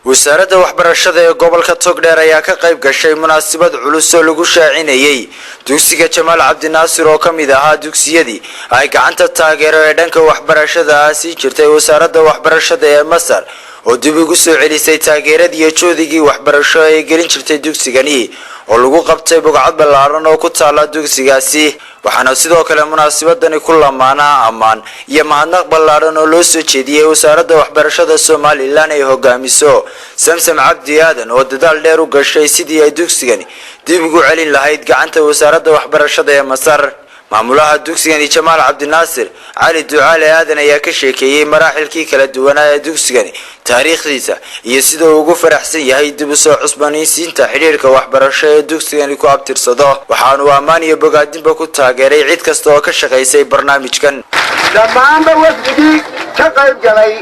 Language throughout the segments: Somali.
Wasaaradda waxbarashada ee gobolka Togdheer ayaa ka qayb gashay munaasabad culus oo lagu shaacinayay dugsiga Jamaal Cabdinaasir, oo ka mid ahaa dugsiyadii ay gacanta taageero ee dhanka waxbarashada ah sii jirtay wasaaradda waxbarashada ee Masar, oo dib ugu soo celisay taageeradii iyo juhdigii waxbarasho ay gelin jirtay dugsigani, oo lagu qabtay bogcad ballaaran oo ku taala dugsigaasi. Waxaana sidoo kale munaasabadani ku lamaanaa ammaan iyo mahadnaq ballaaran oo loo soo jeediyey wasaaradda waxbarashada Somaliland ay hogaamiso Samsam Cabdi Aadan, oo dadaal dheer u gashay sidii ay dugsigani dib ugu celin lahayd gacanta wasaaradda waxbarashada ee Masar. Maamulaha dugsigani, Jamaal Cabdinaasir Cali Ducaale Aadan, ayaa ka sheekeeyey maraaxilkii kala duwanaa ee dugsigani, taariikhdiisa iyo sida uu ugu faraxsan yahay dib u soo cusboonaysiinta xidhiirka waxbarasho ee dugsigani ku abtirsado. Waxaanu ammaan iyo bogaadinba ku taageeray cid kasta oo ka shaqaysay barnaamijkan. Dhammaanba wafdigii ka qayb galay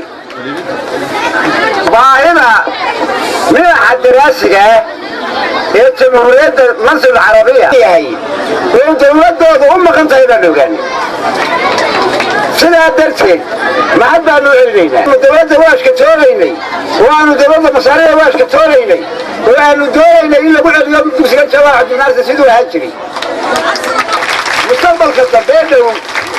baahida minaxa daraasiga ah ee Jamhuuriyadda Masr Carabiya yahay oo dowladdooda u maqan tahay baan ogaanay. Sidaa darteed mahad baanu celinaynaa. Dowladda waa ashkatoonaynay oo aanu dowladda Masaarida waa ashkatoonaynay oo aanu doonaynay in lagu celiyo dugsiga Jamaal Cabdinaasir siduu ahaan jiray, mustaqbalka dambee dhow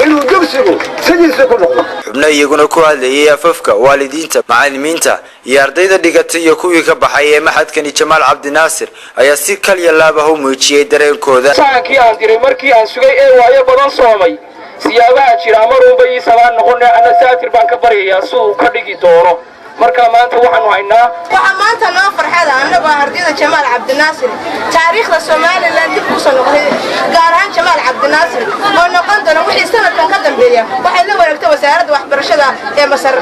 inuu dugsigu sidiisa ku noqdo. Xubno iyaguna ku hadlayay afafka waalidiinta, macalimiinta iyo ardayda dhigatay iyo kuwii ka baxay ee maxadkani Jamaal Cabdinaasir ayaa si kalya laab ah u muujiyey dareenkooda. Sahankii aan diray markii aan sugay ee waayo badan soomay, siyaabaha jira maruunba ii sabaan noqone, ana saatir baan ka baryayaa si uu ka dhigi doono. Marka maanta waxaanu haynaa Waxaa maanta noo farxada annagoo ardayda Jamaal Cabdinaasir, taariikhda Somaliland dib kusoo noqday, gaar ahaan Jamaal Cabdinaasir oo noqon doona wixii sanadkan ka dambeeya waxay la wareegtay wasaaradda waxbarashada ee Masar.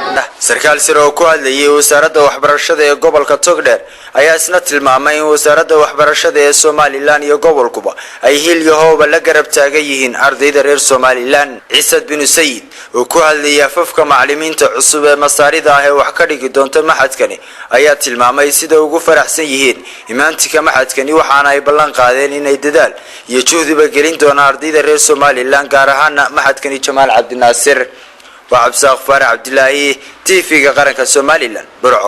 Sarkaal sare oo ku hadlayay wasaaradda waxbarashada ee gobolka Togdheer ayaa isna tilmaamay in wasaaradda waxbarashada ee Somaliland iyo gobolkuba ay hil iyo hooba la garab taagan yihiin ardayda reer Somaliland. Ciisad Binu Sayid oo ku hadlayay afafka macalimiinta cusub ee Masaarida ah ee wax ka dhigi doonta maxadkani ayaa tilmaamay sida ugu faraxsan yihiin imaantika maxadkani, waxaana ay ballan qaadeen inay dadaal iyo juhdiba gelin doonaan ardayda reer Somaliland, gaar ahaana maxadkani Jamaal Cabdinaasir. Waa Cabdisaaq Faarax Cabdilaahi, TV-ga Qaranka Somaliland, Burco.